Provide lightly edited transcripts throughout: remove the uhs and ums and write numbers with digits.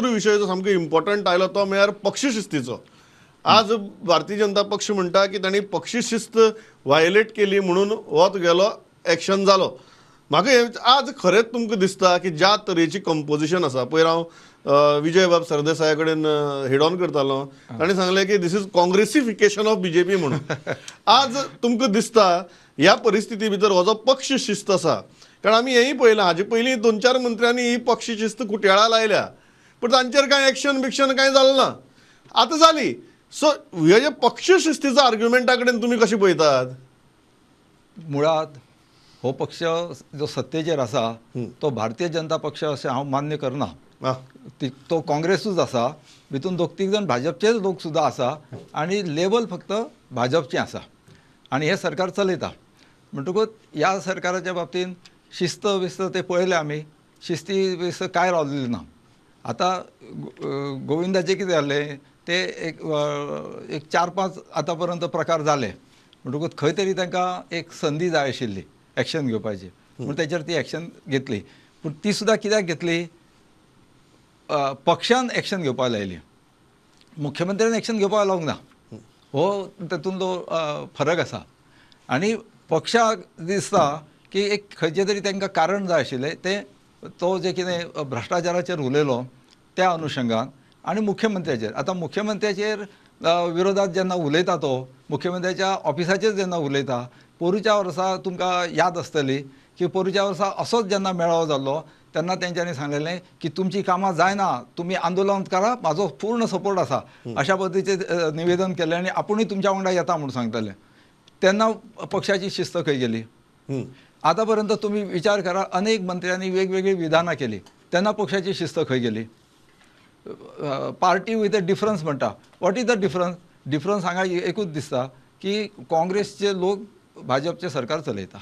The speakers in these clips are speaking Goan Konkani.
तिसरो विशय जो सामको इम्पॉर्टंट आयलो तो म्हळ्यार पक्षशिस्तीचो. आज भारतीय जनता पक्ष म्हणटा की तांणी पक्षशिस्त वायलेट केली म्हणून हो तुगेलो एक्शन जालो. म्हाका आज खरेंच तुमकां दिसता की ज्या तरेची कंपोजिशन आसा, पयर हांव विजय बाब सरदेसाया कडेन हेड ऑन करतालो, ताणें सांगलें की this is congressification of BJP म्हणून. आज तुमकां दिसता ह्या परिस्थिती भितर हो जो पक्ष शिस्त आसा, कारण आमी हेंय पळयलां हाजे पयलीं 2-4 मंत्र्यांनी ही पक्ष शिस्त कुट्याळा लायल्या, पूण तांचेर कांय एक्शन बिक्शन कांय जालें ना, आतां जाली. सो हे जे पक्ष शिस्तीचा आर्ग्युमेंटा कडेन तुमी कशें पळयतात? मुळात हो पक्ष जो सत्तेचेर आसा तो भारतीय जनता पक्ष अशें हांव मान्य करना. तो काँग्रेसूच आसा, भितून 2-3 जाण भाजपचेच लोक सुद्दां आसा आनी लेबल फक्त भाजपचें आसा आनी हें सरकार चलयता. म्हणटकूच ह्या सरकाराच्या बाबतींत शिस्त बिस्त ते पळयलें आमी, शिस्ती बिस्त कांय रावलेली ना. आतां गोविंदाचें कितें जालें ते एक एक 4-5 आतां पर्यंत प्रकार जाले, म्हणटकूच खंय तरी तांकां एक संदी जाय आशिल्ली एक्शन घेवपाची, म्हूण तेचेर ती एक्शन घेतली. पूण ती सुद्दां कित्याक घेतली? पक्षान एक्शन घेवपाक लायली, मुख्यमंत्र्यान एक्शन घेवपाक लावंक ना. हो तातूंतलो फरक आसा. आनी पक्षाक दिसता की एक खंयचें तरी तांकां कारण जाय आशिल्लें, तें तो जें कितें भ्रश्टाचाराचेर उलयलो त्या अनुशंगान आनी मुख्यमंत्र्याचेर. आतां मुख्यमंत्र्याचेर विरोधात जेन्ना उलयता तो मुख्यमंत्र्याच्या ऑफिसाचेर जेन्ना उलयता, पोरूच्या वर्सा तुमकां याद आसतली की पोरूच्या वर्सा असोच जेन्ना मेळावो जाल्लो तेन्ना तेंच्यांनी सांगलेलें की तुमची कामां जायना, तुमी आंदोलन करा, म्हाजो पूर्ण सपोर्ट आसा अशा पद्दतीचें निवेदन केलें आनी आपुणूय तुमच्या वांगडा येता म्हूण सांगताले. तेन्ना पक्षाची शिस्त खंय गेली? आतां पर्यंत तुमी विचार करा, अनेक मंत्र्यांनी वेगवेगळी विधानां केली, तेन्ना पक्षाची शिस्त खंय गेली? पार्टी विथ अ डिफरन्स म्हणटा, what is the difference? Difference हांगा एकूच दिसता की काँग्रेसचे लोक भाजपचें सरकार चलयता,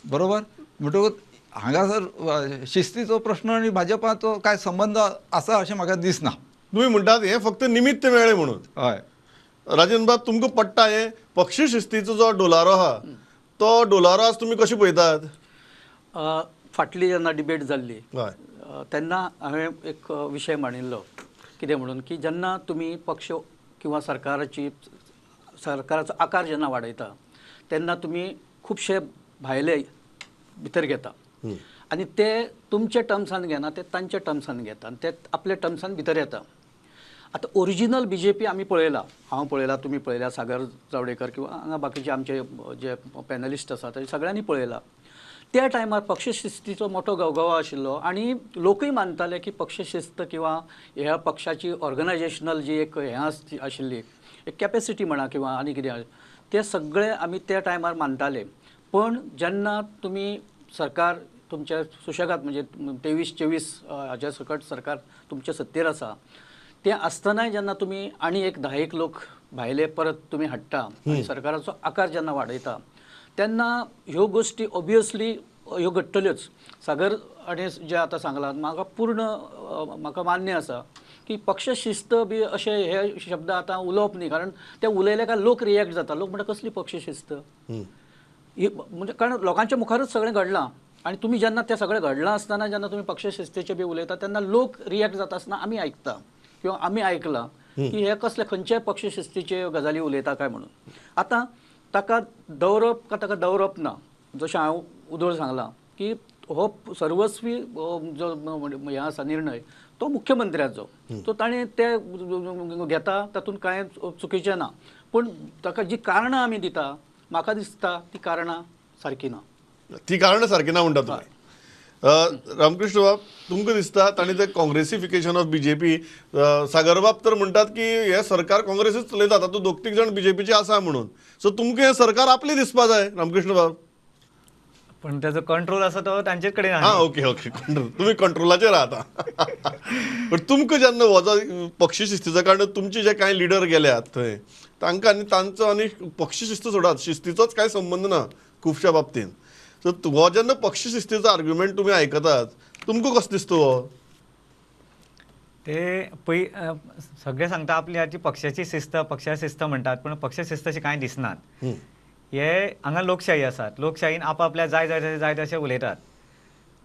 बरोबर? म्हणटकूच हांगासर शिस्तीचो प्रश्न आनी भाजपाचो कांय संबंद आसा अशें म्हाका दिसना. तुमी म्हणटात हें फक्त निमित्त मेळ्ळें म्हणून. हय राजन बाब, तुमकां पडटा हें पक्ष शिस्तीचो जो डोलारो आहा तो डोलारो आज तुमी कशें पळयतात? फाटली जेन्ना डिबेट जाल्ली तेन्ना हांवें एक विशय मांडिल्लो, कितें म्हणून की जेन्ना तुमी पक्ष किंवा सरकाराची सरकाराचो आकार जेन्ना वाडयता तेन्ना तुमी खुबशे भायले भितर घेता आनी ते तुमच्या टर्म्सान घेना, ते तांच्या टर्म्सान घेता आनी ते आपल्या टर्म्सान भितर येता. आतां ओरिजिनल बीजेपी आमी पळयला, हांव पळयला, तुमी पळयला, सागर जावडेकर किंवा हांगा बाकीचे आमचे जे पॅनलिस्ट आसा ते सगळ्यांनी पळयला. त्या टायमार पक्षशिस्तीचो मोठो गवगवो आशिल्लो आनी लोकूय मानताले की पक्षशिस्त किंवा ह्या पक्षाची ऑर्गनायजेशनल जी एक हें आशिल्ली एक कॅपेसिटी म्हणा किंवा आनी कितें, ते सगळे आमी त्या टायमार मानताले. पण जेन्ना तुमी सरकार तुमच्या सुशेगाद म्हणजे 23-24 हाज्या सकट सरकार तुमच्या सत्तेर आसा तें आसतनाय जेन्ना तुमी आनी एक 10 लोक भायले परत तुमी हाडटा आनी सरकाराचो आकार जेन्ना वाडयता तेन्ना ह्यो गोश्टी ऑबियसली ह्यो घडटल्योच. सागर हाणें जें आतां सांगलां म्हाका पूर्ण म्हाका मान्य आसा की पक्षशिस्त बी अशे हे शब्द आतां उलोवप न्ही, कारण ते उलयले काय लोक रिएक्ट जाता, लोक म्हणटा कसली पक्षशिस्त ही, म्हणजे कारण लोकांच्या मुखारूच सगळें घडलां आनी तुमी जेन्ना तें सगळें घडलां आसतना जेन्ना तुमी पक्षशिस्तेचे बी उलयता तेन्ना लोक रिएक्ट जाता आसतना आमी आयकता किंवा आमी आयकलां की हे कसले खंयचे पक्षशिस्तीचे गजाली उलयता काय म्हणून. आतां ताका दवरप काय ताका दवरप ना, जशें हांव उदळ सांगलां की हो सर्वस्वी जो हें आसा निर्णय तो मुख्यमंत्र्याचो, तो ताणें ते घेता तातूंत कांय चुकीचें ना, पूण ताका जी कारणां आमी दिता म्हाका दिसता ती कारणां सारकी ना, ती कारणां सारकी ना म्हणटा तुमी. रामकृष्ण बाब, तुमकां दिसता तांणी ते काँग्रेसिफिकेशन ऑफ बीजेपी, सागरबाब तर म्हणटात की हे सरकार काँग्रेसूच चलयता, तातूंत 2-3 जाण बीजेपीचे आसा म्हणून, सो तुमकां हें सरकार आपलें दिसपा जाय रामकृष्ण बाब. पण त्याचो कंट्रोल आसा तो तांचेच कडेन. हां ओके ओके, कंट्रोल तुमी कंट्रोलाचेर आहा. पण तुमकां जेन्ना हो जो पक्षशिस्तीचो कारण तुमचे जे कांय लिडर गेल्यात थंय तांकां आनी तांचो आनी पक्षशिस्त सोडात, शिस्तीचोच कांय संबंद ना खुबश्या बाबतींत. सो हो जेन्ना पक्षशिस्तीचो आर्ग्युमेंट तुमी आयकतात तुमकां कसो दिसता हो? ते पय सगळे सांगता आपली हाची पक्षाची शिस्त, पक्षा शिस्त म्हणटात, पूण पक्षशिस्त अशी कांय दिसनात. हे हांगा लोकशाही आसात, लोकशाहीन आपआपल्या जाय जाय तशें जाय तशें उलयतात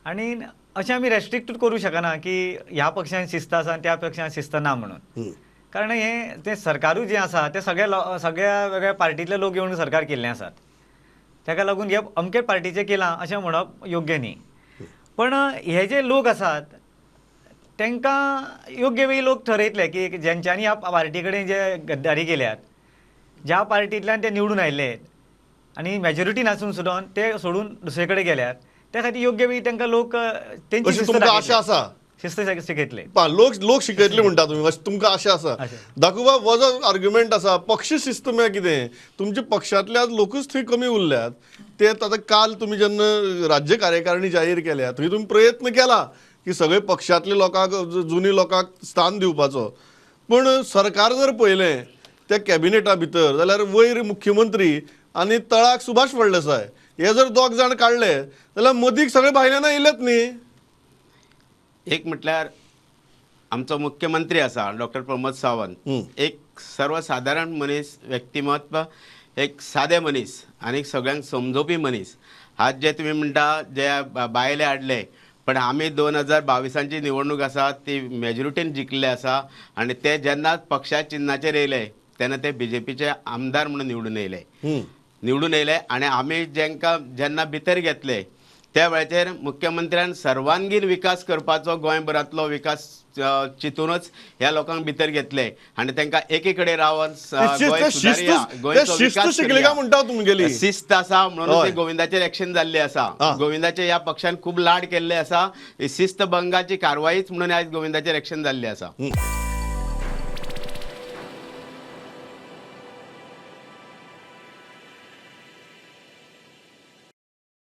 आनी अशें आमी रेस्ट्रिक्ट करूं शकना की ह्या पक्षान शिस्त आसा आनी त्या पक्षान शिस्त ना म्हणून, कारण हें तें सरकारूय जें आसा तें सगळे सगळ्या वेगळ्या पार्टींतले लोक येवन सरकार केल्लें आसात, ताका लागून हे अमके पार्टीचें केलां अशें म्हणप योग्य न्ही. पण हे जे लोक आसात तांकां योग्य वेळी लोक ठरयतले की जेंच्यांनी ह्या पार्टी कडेन जे गद्दारी केल्यात, ज्या पार्टींतल्यान ते निवडून आयिल्ले आनी मेजॉरिटी नासून सुद्दां ते सोडून दुसरे कडेन गेल्यात, त्या खातीर योग्य वेळी तांकां लोक तेंची शिस्त आशा आसा, शिस्त शिकयतले, लोक लोक शिकयतले म्हणटा तुमी, तुमकां आशा आसा. दाखोवपा हो जो आर्ग्युमेंट आसा पक्ष शिस्त म्हळ्यार कितें, तुमच्या पक्षांतल्या लोकूच थंय कमी उरल्यात. ते आतां काल तुमी जेन्ना राज्य कार्यकारिणी जाहीर केल्या थंय तुमी प्रयत्न केला की सगळे पक्षांतले लोकांक जुनी लोकांक स्थान दिवपाचो, पूण सरकार जर पळयलें त्या कॅबिनेटा भितर जाल्यार वयर मुख्यमंत्री आनी तळाक सुभाष फळदेसाय हे जर दोग जाण काडले जाल्यार मदीक सगळे भायल्यान आयिल्लेच न्ही. एक म्हटल्यार आमचो मुख्यमंत्री आसा डॉक्टर प्रमोद सावंत, एक सर्वसाधारण मनीस, व्यक्तिमत्व, एक सादे मनीस आनी सगळ्यांक समजोवपी मनीस. आज जे तुमी म्हणटा जे बायले हाडले, पण आमी 2022 निवडणूक आसा ती मेजॉरिटीन जिखल्ले आसा आनी ते जेन्ना पक्षा चिन्हाचेर येयले तेन्ना ते बीजेपीचे आमदार म्हणून निवडून येयले, आनी आमी जेंकां जेन्ना भितर घेतले त्या वेळाचेर मुख्यमंत्र्यान सर्वांगीण विकास करपाचो गोंयभरांतलो विकास चिंतूनच ह्या लोकांक भितर घेतले आनी तांकां एके कडेन रावन शिस्त आसा म्हणून गोविंदाचेर एक्शन जाल्ली आसा. गोविंदाचे ह्या पक्षान खूब लाड केल्ले आसा, शिस्तभंगाची कारवाईच म्हणून आयज गोविंदाचेर एक्शन जाल्ली आसा.